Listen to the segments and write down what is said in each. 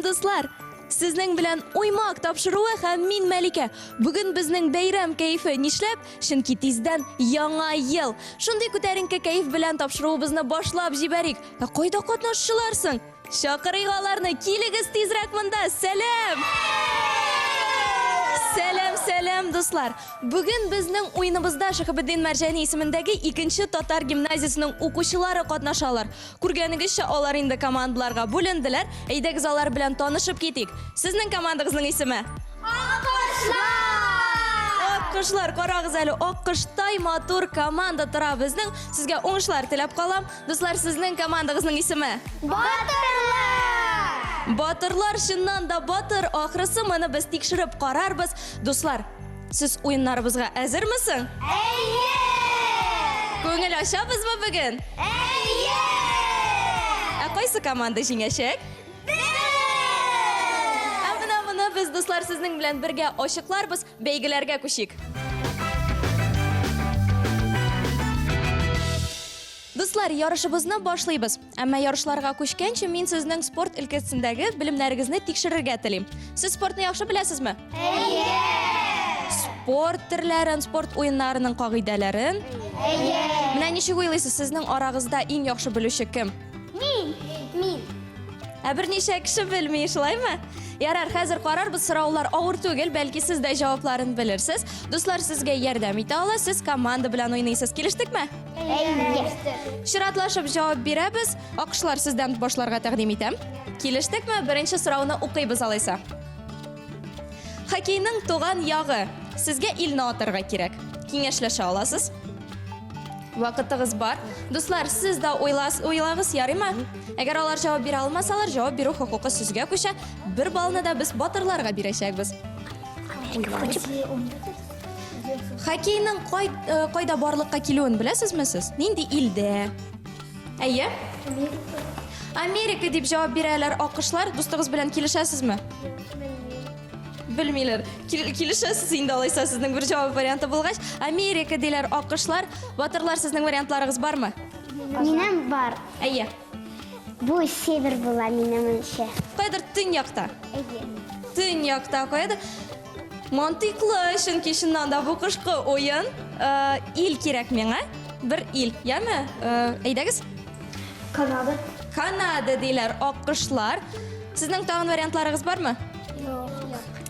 Сәлам, дуслар! Сезнең белән Уймак тапшыруы һәм мин Мәликә. Бүген безнең бәйрәм кәефе. Нишләп? Чөнки тиздән Яңа ел. Шундый күтәренке кәеф белән тапшыруыбызны башлап җибәрик. Ә кайда катнашучылар соң? Чакырыйк аларны, килегез тизрәк монда. Сәлам! Сәлам, сәлам, дуслар! Бүген безнең уеныбызда Шәһабетдин Мәрҗани исемендәге икенче татар гимназиясенең укучылары катнашалар. Күргәнегезчә, алар инде командаларга бүленделәр. Әйдәгез алар белән танышып китик. Сезнең командагызның исеме? Аккошлар! Аккошлар, карагыз әле, аккоштай матур команда тора безнең. Сезгә уңышлар теләп калам. Дуслар, сезнең командагызның исеме? Батырлар! Батырлар чыннан да батыр, ахрысы моны без тикшереп карарбыз. Дуслар, сез уеннарыбызга әзерме соң? Әйе! Күңел ачабызмы бүген? Әйе! Ә кайсы команда җиңәчәк? Без! Ә менә моны без, дуслар, сезнең белән бергә ачыкларбыз. Бәйгеләргә күчик. Дуслар, ярышыбызны башлыйбыз. Әмма ярышларга күчкәнче мин сезнең спорт өлкәсендәге белемнәрегезне тикшерергә телим. Сез спортны яхшы беләсезме? Әйе! Спорт төрләрен, спорт уеннарының кагыйдәләрен. Әйе! Менә ничек уйлыйсыз, сезнең арагызда иң яхшы белүче кем? Мин! Мин! Ә берничә кеше белми, шулаймы? Ярар, хәзер карарбыз, сораулар авыр түгел, бәлки сез дә җавапларын белерсез. Дуслар сезгә ярдәм итә ала, сез команда белән уйныйсыз. Килештекме? Әйе. Чиратлашып җавап бирәбез. Акышлар сездән башларга тәкъдим итәм. Килештекме? Беренче сорауны укыйбыз алайса. Хоккейның туган ягы. Сезгә илне атарга кирәк. Киңәшләшә аласыз. Вакытыгыз бар. Дуслар, сез дә уйлас, уйлагыз, ярыймы? Әгәр алар җавап бирә алмасалар, җавап бирү хокукы сезгә күчә. Бер баллны да без батырларга бирәчәкбез. Хоккейның кай, э, кайда барлыкка килүен беләсезме сез? Нинди илдә? Әйе? Америка. Америка дип җавап бирәләр акышлар. Дустыгыз белән килешәсезме? Белмиләр. Килешәсез инде алайса сезнең бер җавап варианты булгач. Америка диләр акышлар. Батырлар сезнең вариантларыгыз бармы? Минем бар. Әйе. Бу север була минемчә. Кайдыр төньякта. Әйе. Төньякта кайдыр. Мантыйклы, чөнки чыннан да бу кышкы уен. Э, ил кирәк миңа. Бер ил, яме? Э, әйдәгез. Канада. Канада диләр аккошлар. Сезнең тагын вариантларыгыз бармы? Юк.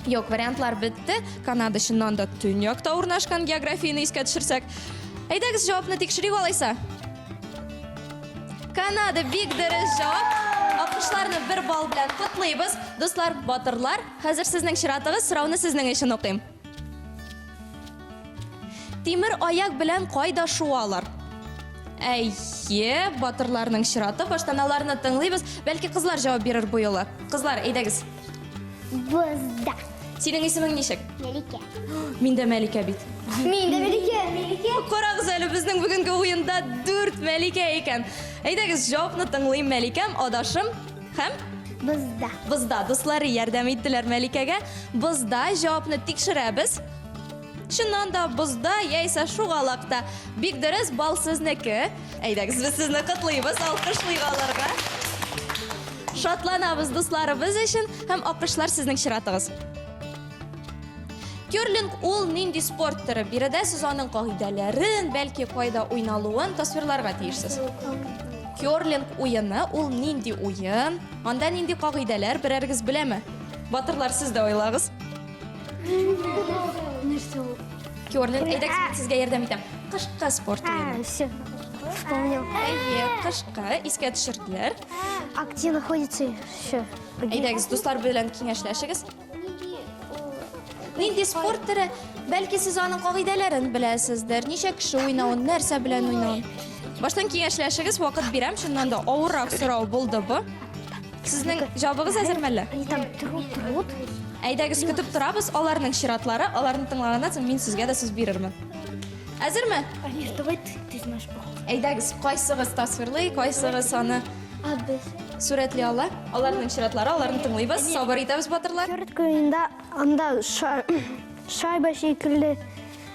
Юк, вариантлар бетте. Канада чыннан да төньякта урнашкан географияне искә төшерсәк. Әйдәгез җавапны тикшерик алайса. Канада бик дөрес җавап. Аккошларны бер балл белән котлыйбыз. Дуслар, батырлар, хәзер сезнең чиратыгыз, сорауны сезнең өчен укыйм. Тимер аяк белән кайда шуалар? Әйе, батырларның чираты. Баштан аларны тыңлыйбыз. Бәлки кызлар җавап бирер бу юлы. Кызлар, әйдәгез. Бозда. Синең исемең ничек? Мәликә. Мин дә Мәликә бит. Мин дә Мәликә. Мәликә. Карагыз әле, безнең бүгенге уенда дүрт Мәликә икән. Әйдәгез, җавапны тыңлыйм Мәликәм, адашым һәм Бозда. Бозда. Дуслары ярдәм иттеләр Мәликәгә. Бозда җавапны тикшерәбез. Чыннан да бозда яисә шугалакта. Бик дөрес, бал сезнеке. Әйдәгез, без сезне котлыйбыз, алкышлыйк аларга. Шатланабыз дусларыбыз өчен һәм акышлар сезнең чиратыгыз. Керлинг ул нинди спорт төре? Биредә сез аның кагыйдәләрен, бәлки кайда уйналуын тасвирларга тиешсез. Керлинг уены ул нинди уен? Анда нинди кагыйдәләр берәрегез беләме? Батырлар, сез дә уйлагыз. Нәрсә ул? Керлинг, әйдәгез, мин сезгә ярдәм итәм. Кышкы спорт уены. все. Вспомнил. Әйе, кышкы, искә төшерделәр. А где находится еще? Әйдәгез, дуслар белән киңәшләшегез. Нинди спорт төре? Бәлки сез аның кагыйдәләрен беләсездер. Ничә кеше уйнавын, нәрсә белән уйнавын. Баштан киңәшләшегез, вакыт бирәм, чыннан да авыррак сорау булды бу. Сезнең җавабыгыз әзерме әллә? Они там трут, трут. Әйдәгез, көтеп торабыз, аларның чиратлары, аларны тыңлаганнан соң мин сезгә дә сүз бирермен. Әзерме? Алиш, давай ты, ты знаешь похоже. Әйдәгез, кайсыгыз тасвирлый, кайсыгыз аны А без? сурәтли ала? Аларның чиратлары, аларны тыңлыйбыз, сабыр итәбез, батырлар. Төрт уенда анда шайба шикелле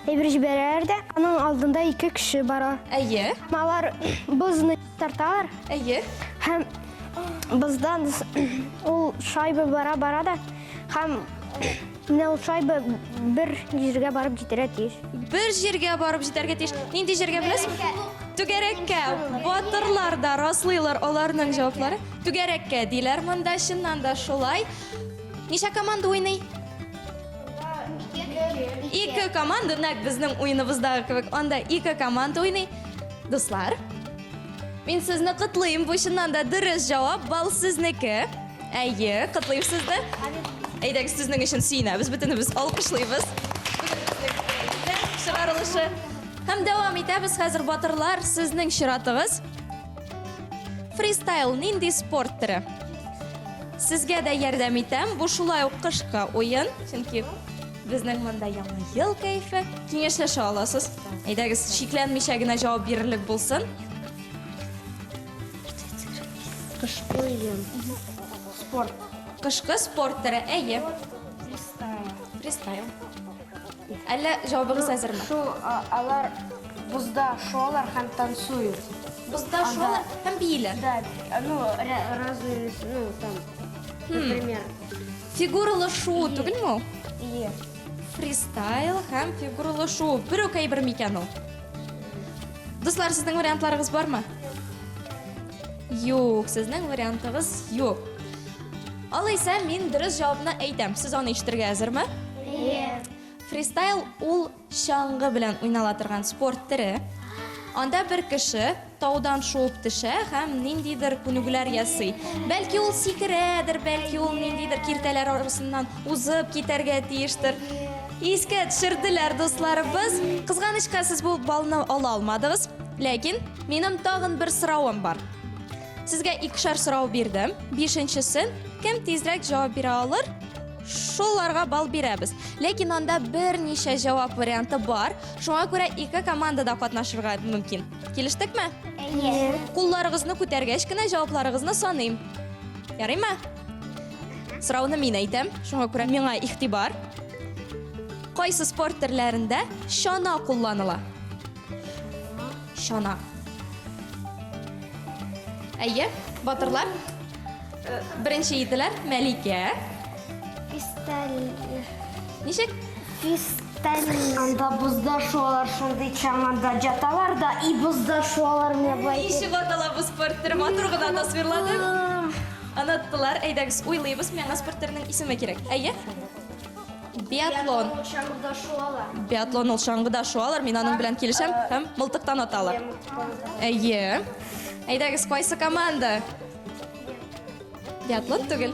әйбер җибәрәләр дә, аның алдында ике кеше бара. Әйе. Алар бозны тарталар. Әйе. Һәм Боздан ул шайба бара бара да һәм менә ул шайба бер җиргә барып җитәргә тиеш. Бер җиргә барып җитәргә тиеш. Нинди җиргә беләсезме? Түгәрәккә. Батырлар да раслыйлар аларның җаваплары. Түгәрәккә диләр монда, чыннан да шулай. Ничә команда уйный? Ике команда, нәкъ безнең уеныбыздагы кебек. Анда ике команда уйный. Дуслар, мин сезне котлыйм, бу чыннан да дөрес җавап, бал сезнеке. Әйе, котлыйм сезне. Әйдәгез, сезнең өчен сөенәбез, бөтенебез алкышлыйбыз. Бүген безнең чыгарылышы. Һәм дәвам итәбез хәзер, батырлар, сезнең чиратыгыз. Фристайл нинди спорт төре? Сезгә дә ярдәм итәм. Бу шулай ук кышкы уен, чөнки безнең монда яңа ел кәефе. Киңәшләшә аласыз. Әйдәгез, шикләнмичә генә җавап бирерлек булсын. Кышкы уен. Спорт. Кышкы спорт төре, әйе. Фристайл. Фристайл. Әллә җавабыгыз әзерме? Шул алар бозда шуалар һәм танцуют. Бозда шуалар һәм бииләр. Да, ну, разные, ну, там, например. Фигуралы шуу түгелме ул? Ие. Фристайл һәм фигуралы шуу бер үк әйбер микән ул? Дуслар, сезнең вариантларыгыз бармы? Юк, сезнең вариантыгыз юк. Алайса, мин дөрес җавапны әйтәм. Сез аны ишетергә әзерме? Әйе. Фристайл ул чаңгы белән уйнала торган спорт төре. Анда бер кеше таудан шуып төшә һәм ниндидер күнегүләр ясый. Бәлки ул сикерәдер, бәлки ул ниндидер киртәләр арасыннан узып китәргә тиештер. Искә төшерделәр дусларыбыз. Кызганычка, сез бу балны ала алмадыгыз. Ләкин минем тагын бер соравым бар. Сезгә икешәр сорау бирдем. Бишенчесен кем тизрәк җавап бирә алыр, шуларга балл бирәбез. Ләкин анда берничә җавап варианты бар. Шуңа күрә ике команда да катнашырга мөмкин. Килештекме? Әйе. Кулларыгызны күтәргәч кенә җавапларыгызны саныйм. Ярыймы? Сорауны мин әйтәм, шуңа күрә миңа игътибар. Кайсы спорт төрләрендә чана кулланыла? Чана. Әйе, батырлар. Беренче ителәр Мәликә. Фристайл. Ничек? Фристайл. Анда бозда шуалар шундый чаңганда жаталар да, и бозда шуалар менә болай. Ничек атала бу спорт төре? Матур гына тасвирладык. Оныттылар. Әйдәгез, уйлыйбыз. Миңа спорт төренең исеме кирәк. Әйе? Биатлон. Чаңгыда шуалар. Биатлон ул чаңгыда шуалар. Мин аның белән килешәм һәм мылтыктан аталар. Әйе. Әйдәгез, кайсы команда? Биатлон түгел.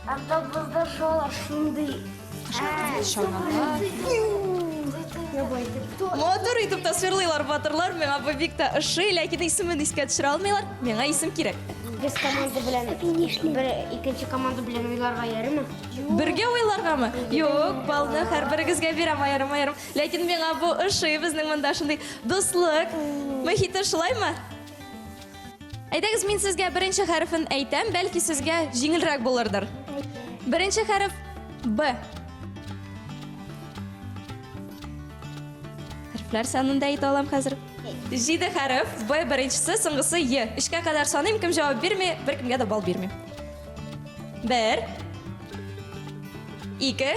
Анда бозда шуалар шундый. Матур итеп тасвирлыйлар батырлар. Миңа бу бик тә ошый, ләкин исемен искә төшерә алмыйлар. Миңа исем кирәк. Без команда белән бер икенче команда белән уйларга ярыймы? Бергә уйларгамы? Юк, балны һәрберегезгә бирәм аерым-аерым. Ләкин миңа бу ошый, безнең монда шундый дуслык мохите, шулаймы? Әйдәгез, мин сезгә беренче хәрефен әйтәм, бәлки сезгә җиңелрәк булырдыр. Беренче хәреф Б. Хәрефләр санын да әйтә алам хәзер. 7 хәреф, Б беренчесе, соңгысы Е. 3кә кадәр саныйм, кем җавап бирми, беркемгә дә балл бирмим. 1 2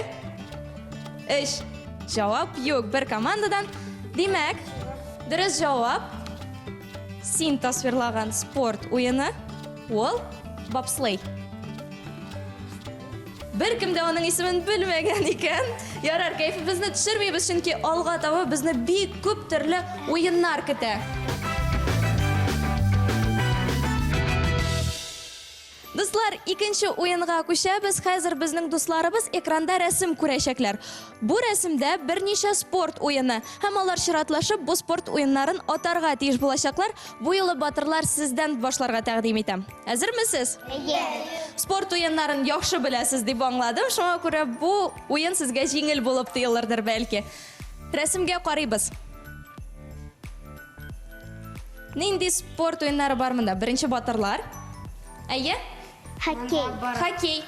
3. Җавап юк бер командадан. Димәк, дөрес җавап син тасвирлаган спорт уены ул бобслей. Беркем дә аның исемен белмәгән икән. Ярар, кәефебезне төшермибез, чөнки алга таба безне бик күп төрле уеннар көтә. Дуслар, икенче уенга күчәбез. Хәзер безнең дусларыбыз экранда рәсем күрәчәкләр. Бу рәсемдә берничә спорт уены һәм алар чиратлашып бу спорт уеннарын атарга тиеш булачаклар. Бу юлы батырлар сездән башларга тәкъдим итәм. Әзермесез? Әйе. Спорт уеннарын яхшы беләсез дип аңладым. Шуңа күрә бу уен сезгә җиңел булып тоелырдыр бәлки. Рәсемгә карыйбыз. Нинди спорт уеннары бар монда? Беренче батырлар. Әйе? Хоккей. Хоккей.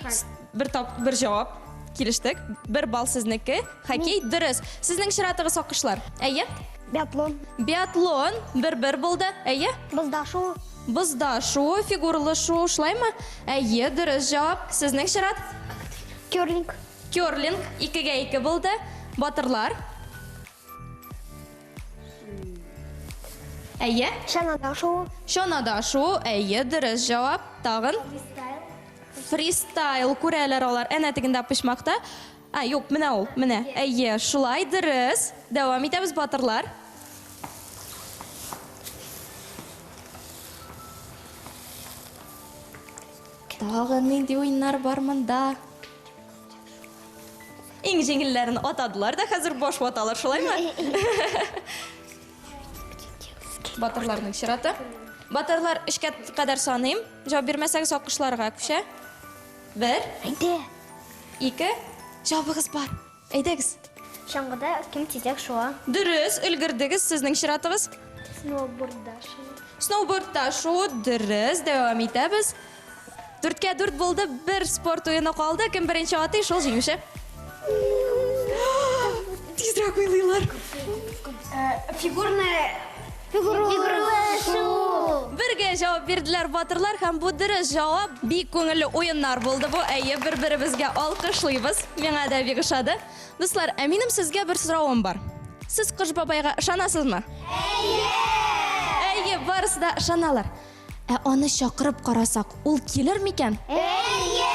Бер тап, бер җавап. Килештек. Бер балл сезнеке. Хоккей дөрес. Сезнең чиратыгыз, аккошлар. Әйе? Биатлон. Биатлон бер-бер булды. Әйе? Бозда шуу. Бозда шуу, фигурлы шуу, шулаймы? Әйе, дөрес җавап. Сезнең чират. Керлинг. Керлинг. Икегә ике булды. Батырлар. Әйе. Чанада шуу. Чанада шуу. Әйе, дөрес җавап. Тагын. Фристайл. Фристайл күрәләр алар. Әнә тегендә почмакта. А, юк, менә ул, менә. Әйе, шулай, дөрес. Дәвам итәбез, батырлар. Тагын нинди уеннар бар монда? Иң җиңелләрен атадылар да хәзер баш ваталар, шулаймы? Батырларның чираты. Батырлар, өчкә кадәр саныйм. Җавап бирмәсәгез, аккошларга күчә. Бер. Әйдә. Ике. Җавабыгыз бар. Әйдәгез. Чаңгыда кем тизрәк шуа? Дөрес, өлгердегез. Сезнең чиратыгыз. Сноубордда шуу. Сноубордта шуу, дөрес, дәвам итәбез. Дүрткә дүрт булды, бер спорт уены калды. Кем беренче атый, шул җиңүче. Тизрәк уйлыйлар. Фигурная Фигурлы шуу. Бергә җавап бирделәр батырлар һәм бу дөрес җавап. Бик күңелле уеннар булды бу. Әйе, бер-беребезгә алкышлыйбыз. Миңа да бик ошады. Дуслар, ә минем сезгә бер соравым бар. Сез Кыш бабайга ышанасызмы? Әйе! Әйе, барысы да ышаналар. Ә аны чакырып карасак, ул килер микән? Әйе!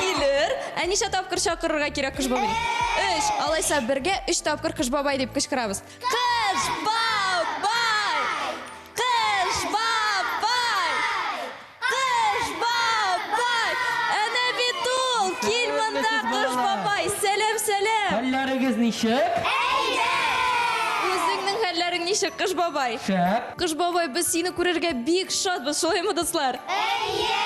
Килер. Ә ничә тапкыр чакырырга кирәк Кыш бабайны? Өч. Алайса бергә өч тапкыр Кыш бабай дип кычкырабыз. Кыш бабай! Кыш бабай! Кыш бабай! Әнә бит ул! Кил монда, Кыш бабай! Сәлам, сәлам! Хәлләрегез ничек? Үзеңнең хәлләрең ничек, Кыш бабай? Шәп. Кыш бабай, без сине күрергә бик шатбыз, шулаймы, дуслар? Әйе!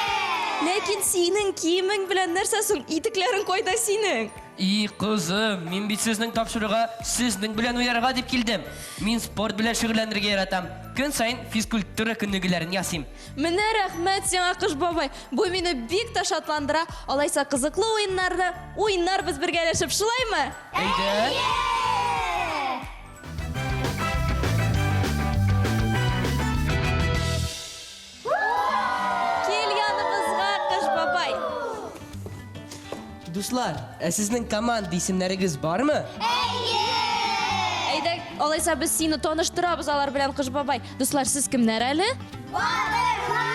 Ләкин синең киемең белән нәрсә соң? Итекләрең кайда синең? И, кызым, мин бит сезнең тапшыруга сезнең белән уйнарга дип килдем. Мин спорт белән шөгыльләнергә яратам. Көн саен физкультура күнегүләрен ясыйм. Менә рәхмәт сиңа, Кыш бабай. Бу мине бик тә шатландыра. Алайса кызыклы уеннарны уйнарбыз бергәләшеп, шулаймы? Әйдә. Кил яныбызга, Кыш бабай. Дуслар, ә сезнең команда исемнәрегез бармы? Әйдә, алайса без сине таныштырабыз алар белән, Кыш бабай. Дуслар, сез кемнәр әле? Батырлар!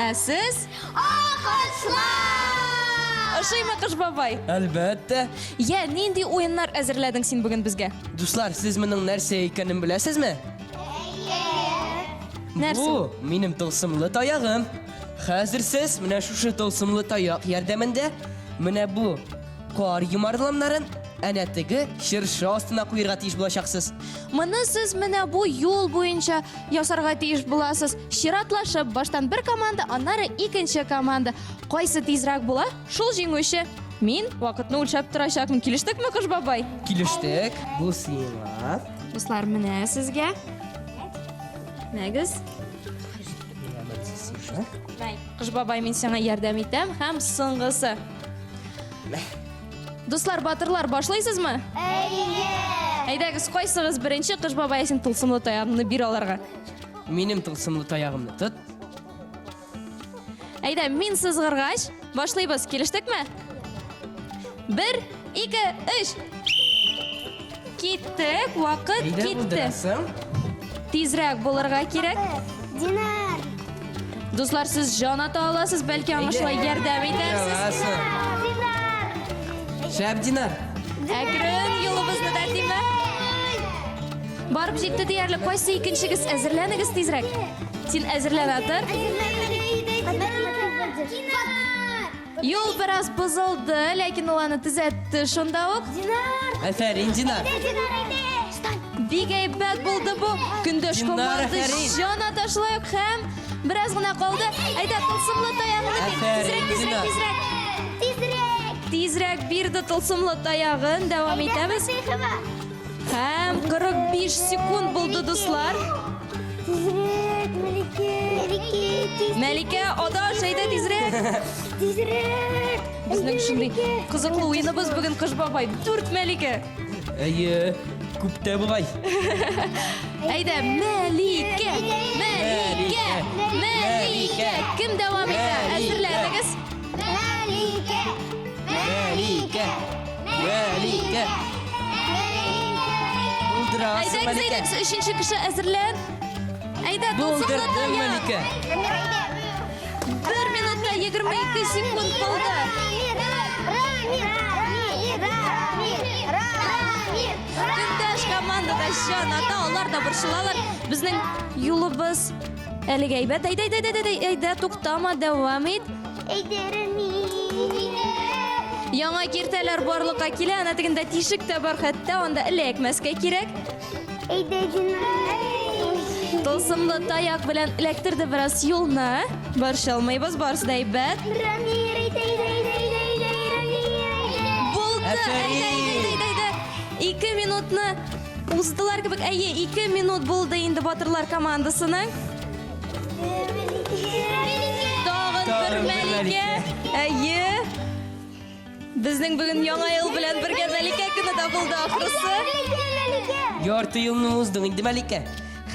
Ә сез? Акыллар! Ошыймы, Кыш бабай? Әлбәттә. Я, нинди уеннар әзерләдең син бүген безгә? Дуслар, сез моның нәрсә икәнен беләсезме? Нәрсә? Бу минем тылсымлы таягым. Хәзер сез менә шушы тылсымлы таяк ярдәмендә менә бу кар йомарламнарын әнә теге чыршы астына куерга тиеш булачаксыз. Моны сез менә бу юл буенча ясарга тиеш буласыз. Чиратлашып, баштан бер команда, аннары икенче команда. Кайсы тизрәк була, шул җиңүче. Мин вакытны үлчәп торачакмын. Килештекме, Кыш бабай? Килештек. Бу сиңа. Дуслар, менә сезгә. Мәгез. Менә монысы сиңа. Кыш бабай, мин сиңа ярдәм итәм һәм соңгысы. Дуслар, батырлар, башлыйсызмы? Әйе! Әйдәгез, кайсыгыз беренче? Кыш бабай, син тылсымлы таягыңны бир аларга. Минем тылсымлы таягымны тот. Әйдә, мин сызгыргач, башлыйбыз. Килештекме? Бер, ике, өч. Киттек, вакыт Әйдә китте. булдырасың. Тизрәк булырга кирәк. Динар! Дуслар, сез җан ата аласыз, бәлки аңа шулай ярдәм итәрсез. Аласың. Динар! Шәп, Динар. Әкрен юлыбызны да тимә. Барып җитте диярлек. Кайсы икенчегез? Әзерләнегез тизрәк. Син әзерләнә тор. Динар! Юл бераз бозылды, ләкин ул аны төзәтте шунда ук. Динар! Афәрин, Динар. Динар, әйдә! Встань! Бик әйбәт булды бу. Көндәш Динар, команда афәрин. җан ата шулай ук һәм бераз гына калды. Әйдә, тылсымлы таягыңны бир. Афәрин, Тизрәк, тизрәк, Динар. тизрәк. Тизрәк! Тизрәк бирде тылсымлы таягын. Дәвам итәбез. Һәм 45 секунд булды, дуслар. Тизрәк, Мәликә! Мәликә, тиз, Мәликә, адаш, әйдә тизрәк. тизрәк! Безнең шундый кызыклы уеныбыз бүген Кыш бабай. Дүрт Мәликә. Әйе. күп тә бугай. Әйдә, Мәликә! Мәликә! Мәликә! Кем дәвам итә? Әзерләнегез. Мәликә! Мәликә! Мәликә! Булдырасың, Әйдәгез, Мәликә. әйдәгез, өченче кеше әзерлән. Әйдә, тылсымлы Булдырдың, таяк. Мәликә. Бер минутта 22 секунд булды. Көндәш командада җан ата, алар да борчылалар. Безнең юлыбыз әлегә әйбәт. Әйдә, әйдә, әйдә, әйдә, әйдә, туктама, дәвам ит. Яңа киртәләр барлыкка килә, ана тегендә тишек тә бар, хәтта анда эләкмәскә кирәк. Тылсымлы таяк белән эләктерде бераз юлны. Борчылмыйбыз, барысы да әйбәт. Булды! Афәрин! Әйдә, әйдә, әйдә, әйдә. Ике минутны уздылар кебек. Әйе, ике минут булды инде батырлар командасының. Тагын бер Тагын бер Мәликә. Әйе. Безнең бүген яңа ел белән бергә Мәликә көне дә булды ахрысы. Ярты елны уздың инде, Мәликә.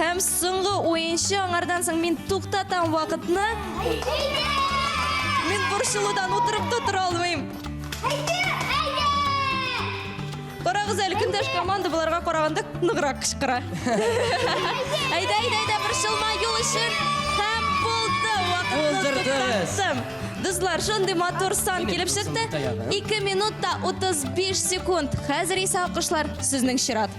Һәм соңгы уенчы аңардан соң мин туктатам вакытны. Мин борчылудан утырып та тора алмыйм. Карагыз әле, көндәш команда боларга караганда ныграк кычкыра. Әйдә, әйдә, әйдә, борчылма юл өчен. Һәм булды, вакытны Булдырдыгыз. туктаттым. Дуслар, шундый матур сан Минем килеп чыкты. тылсымлы таягым. 2 минутта 35 секунд. Хәзер исә аккошлар сезнең чират.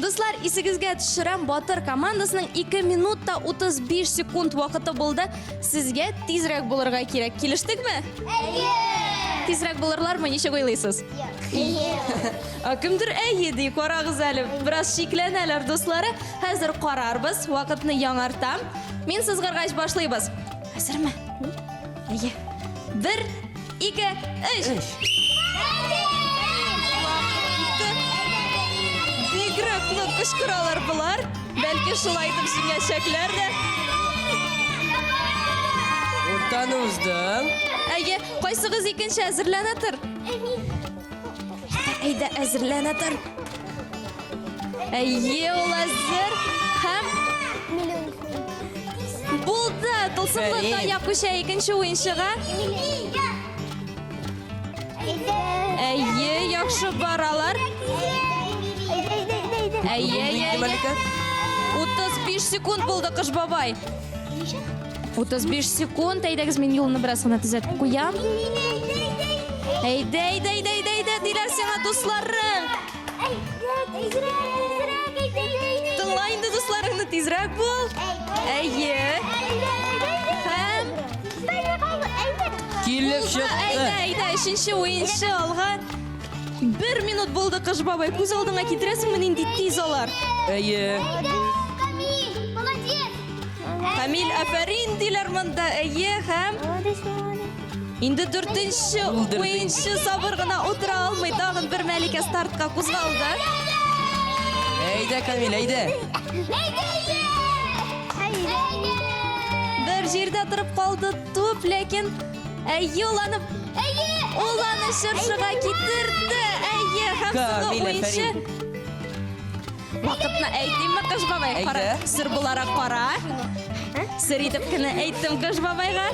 Дуслар, исегезгә төшерәм, Батыр командасының 2 минутта 35 секунд вакыты булды. Сезгә тизрәк булырга кирәк. Килештекме? Тизрәк булырлармы, ничек уйлыйсыз? Ә кемдер әйе ди, карагыз әле. Бераз шикләнәләр дуслары. Хәзер карарбыз, вакытны яңартам. Мин сызгыргач башлыйбыз. Әзерме? Әйе. Бер, ике, өч. Өч. Бигрәк нык кычкыралар болар. Бәлки шулай итеп җиңәчәкләр дә. Уртаны уздың. Әйе, кайсыгыз икенче әзерләнә тор? Әйдә, әзерләнә тор. Әйе, ул әзер. Һәм булды. Тылсымлы Афәрин. таяк күчә икенче уенчыга. Әйе, яхшы баралар. Әйе, әйе, Инде, әйе. Мәликә. 35 секунд булды, Кыш бабай. 35 секунд. Әйдәгез, мин юлны бераз гына төзәтеп куям. Әйдә, әйдә, әйдә, әйдә, әйдә, диләр сиңа дусларың. Тыңла инде дусларыңны, тизрәк бул. Әйе. Һәм Килеп булды. чыкты. Әйдә, әйдә, өченче уенчы алга. Бер минут булды, Кыш бабай. Күз алдыңа китерәсеңме, нинди тиз алар? Әйе. Камил, афәрин диләр монда. Әйе, һәм инде дүртенче Булдырды. уенчы сабыр гына утыра алмый. Тагын бер Мәликә стартка кузгалды. Әйдә, Камил, әйдә. Бер җирдә торып калды туп, ләкин әйе, ул аны ул аны чыршыга китерде. Әйе, һәм соңгы Камил, уенчы афәрин. Вакытны әйтимме, Кыш бабай? Кара, Әйдә. сер буларак кара. Сер итеп кенә әйттем Кыш бабайга.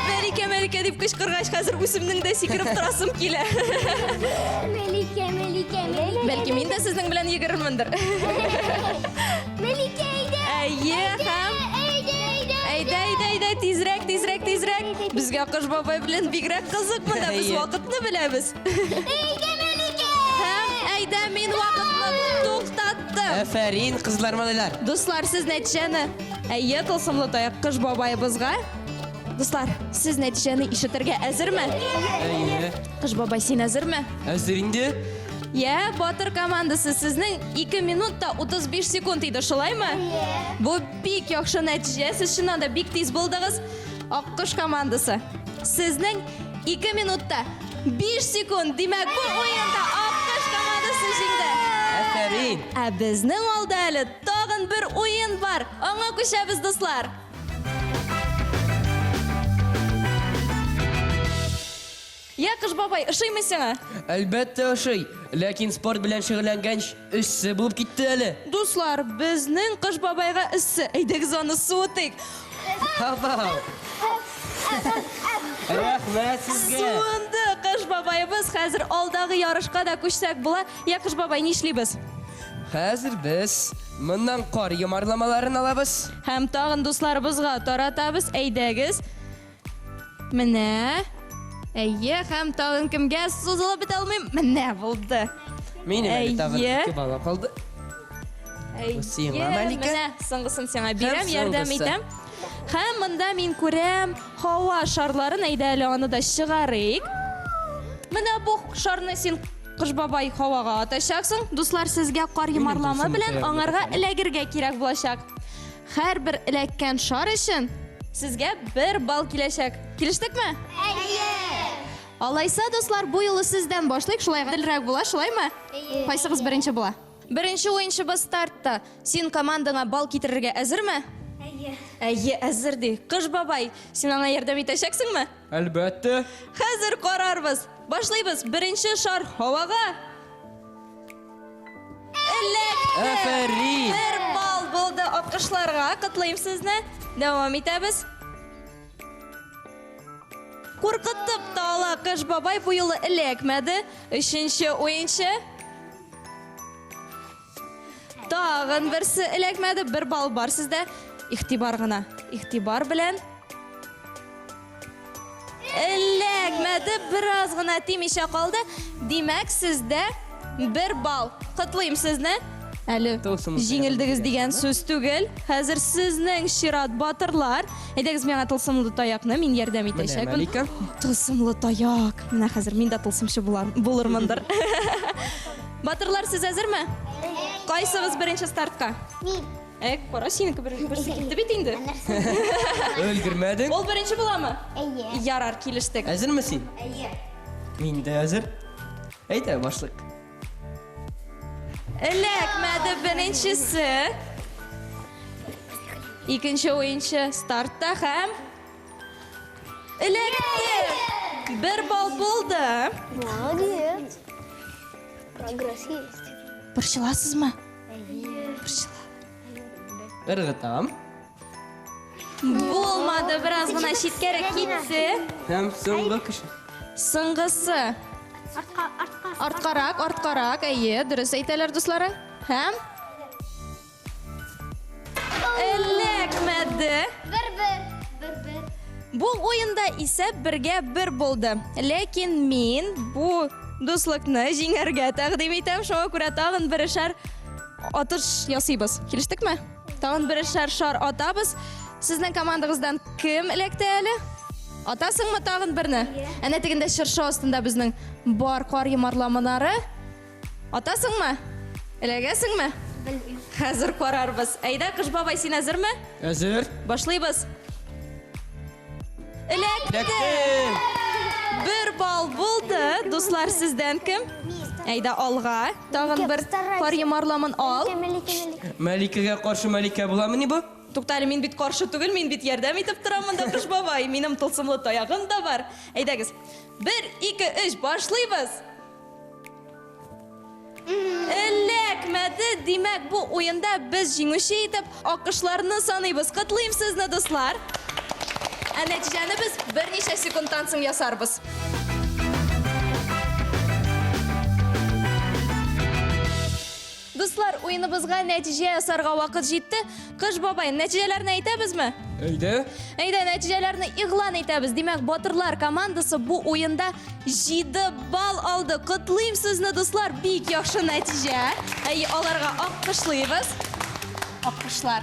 Мәликә, Мәликә дип кычкыргач, хәзер үземнең дә сикереп торасым килә. Мәликә, Мәликә, Мәликә. Бәлки мин дә сезнең белән йөгерермендер. Мәликә, әйдә. Әйе, һәм Әйдә, әйдә. Әйдә, әйдә, әйдә, тизрәк, тизрәк, тизрәк. Безгә Кыш бабай белән бигрәк кызык монда, без Әйе. вакытны беләбез. Әйдә, Мәликә. Һәм әйдә, мин вакытны туктаттым. Афәрин, кызлар, малайлар. Дуслар, сез нәтиҗәне әйе, тылсымлы таяк Кыш бабаебызга. Дуслар, сез нәтиҗәне ишетергә әзерме? Әйе. Кыш бабай, син әзерме? Әзер инде. Я, Батыр командасы, сезнең 2 минутта 35 секунд иде, шулаймы? Бу бик яхшы нәтиҗә, сез чыннан да бик тиз булдыгыз. Аккош командасы, сезнең 2 минутта 5 секунд, димәк, бу уенда Аккош командасы җиңде. Афәрин. Ә безнең алда әле тагын бер уен бар. Аңа күчәбез, дуслар. Я, Кыш бабай, ошыймы сиңа? Әлбәттә ошый. Ләкин спорт белән шөгыльләнгәнч, эссе булып китте әле. Дуслар, безнең Кыш бабайга эссе. Әйдәгез аны суытыйк. Абау. Рәхмәт сезгә. Суынды Кыш бабаебыз. Хәзер алдагы ярышка да күчсәк була. Я, Кыш бабай, нишлибез? Хәзер без моннан кар йомарламаларын алабыз. Һәм тагын дусларыбызга таратабыз. Әйдәгез. Менә. Әйе, һәм тагын кемгә сузылып бетә алмыйм. Менә булды. Минем әле тагын Әйе. ике бала калды. Әйе, Сиңа, Мәликә. Менә соңгысын сиңа бирәм, Һәм ярдәм соңгысы. итәм. Һәм монда мин күрәм һава шарларын, әйдә әле аны да чыгарыйк. Менә бу шарны син Кыш бабай һавага атачаксың. Дуслар, сезгә кар йомарламы тылсымлы белән таягым аңарга бар. эләгергә кирәк булачак. Һәрбер эләккән шар өчен сезгә бер балл киләчәк. Килештекме? Әйе. Алайса, дуслар, бу юлы сездән башлыйк, шулай гаделрәк була, шулаймы? Әйе. Кайсыгыз беренче була? Беренче уенчыбыз стартта. Син командаңа балл китерергә әзерме? Әйе. Әйе, әзер ди. Кыш бабай, син аңа ярдәм итәчәксеңме? Әлбәттә. Хәзер карарбыз. Башлыйбыз. Беренче шар һавага. Эләкте. Афәрин. Бер балл булды аккошларга. Котлыйм сезне. Дәвам итәбез. Куркытып та ала Кыш бабай бу юлы эләкмәде. Өченче уенчы. Тагын берсе эләкмәде. Бер балл бар сездә. Игътибар гына. Игътибар белән. Эләкмәде, бераз гына тимичә калды. Димәк, сездә бер балл. Котлыйм сезне. Әле Тылсымлы җиңелдегез таяк дигән сүз түгел. Хәзер сезнең чират, батырлар. Әйдәгез миңа тылсымлы таякны, мин ярдәм итәчәкмен. Мәликә. Тылсымлы таяк. Менә хәзер мин дә тылсымчы булам, булырмындыр. Батырлар, сез әзерме? Кайсыгыз беренче стартка? Мин. Ә, кара, синеке бер, берсе китте бит инде. Өлгермәдең. Ул беренче буламы? Әйе. Ярар, килештек. Әзерме син? Әйе. Мин дә әзер. Әйдә, башлык. Эләкмәде беренчесе. Икенче уенчы стартта һәм эләкте. Бер балл булды. Молодец. Прогресс есть. Борчыласызмы? Борчыла. Ыргытам. Булмады, бераз гына читкәрәк китте. Һәм соңгы кеше. Соңгысы. Артка, артка. Арткарак, арткарак, әйе, дөрес әйтәләр дуслары. Һәм эләкмәде. Бер-бер. Бер-бер. Бу уенда исәп бергә бер булды. Ләкин мин бу дуслыкны җиңәргә тәкъдим итәм. Шуңа күрә тагын берешәр атыш ясыйбыз. Килештекме? Тагын берешәр шар атабыз. Сезнең командагыздан кем эләкте әле? Атасыңмы тагын берне? Әнә тегендә чыршы астында безнең бар кар йомарламалары. Атасыңмы? Эләгәсеңме? Белмим. Хәзер карарбыз. Әйдә, Кыш бабай, син әзерме? Әзер. Башлыйбыз. Эләкте. Эләкте. Бер балл булды. Дуслар, сездән кем? Әйдә, алга. Тагын бер кар йомарламын ал. Мәликә, Мәликә. Мәликәгә каршы Мәликә буламыни бу? Туктале, мин бит каршы түгел, мин бит ярдәм итеп торам монда, Кыш бабай. Минем тылсымлы таягым да бар. Әйдәгез. Бер, ике, өч, башлыйбыз. Эләкмәде. Димәк, бу уенда без җиңүче итеп аккошларны саныйбыз. Котлыйм сезне, дуслар. Ә нәтиҗәне без берничә секундтан соң ясарбыз. Дуслар, уеныбызга нәтиҗә ясарга вакыт җитте. Кыш бабай, нәтиҗәләрне әйтәбезме? Әйдә. Әйдә, нәтиҗәләрне игълан итәбез. Димәк, Батырлар командасы бу уенда 7 балл алды. Котлыйм сезне, дуслар, бик яхшы нәтиҗә. Әйе, аларга аккышлыйбыз. Аккышлар.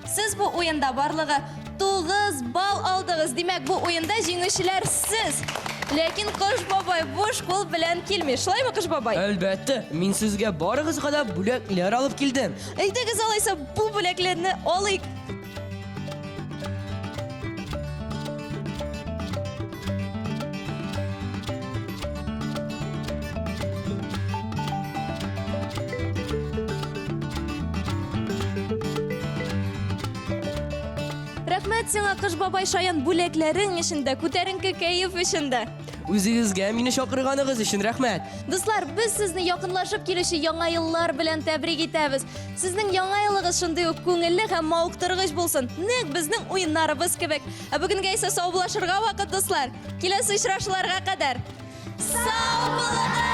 Сез бу уенда барлыгы 9 балл алдыгыз. Димәк, бу уенда җиңүчеләр сез. Ләкин Кыш бабай буш кул белән килми. Шулаймы, Кыш бабай? Әлбәттә, мин сезгә барыгызга да бүләкләр алып килдем. Әйдәгез алайса бу бүләкләрне алыйк. Рәхмәт. Рәхмәт сиңа, Кыш бабай шаян бүләкләрең өчен дә, күтәренке кәеф өчен дә. Үзегезгә мине чакырганыгыз өчен рәхмәт. Дуслар, без сезне якынлашып килүче яңа еллар белән тәбрик итәбез. Сезнең яңа елыгыз шундый ук күңелле һәм мавыктыргыч булсын. Нәкъ безнең уеннарыбыз кебек. Ә бүгенгә исә саубуллашырга вакыт, дуслар. Киләсе очрашуларга кадәр. Сау булыгыз!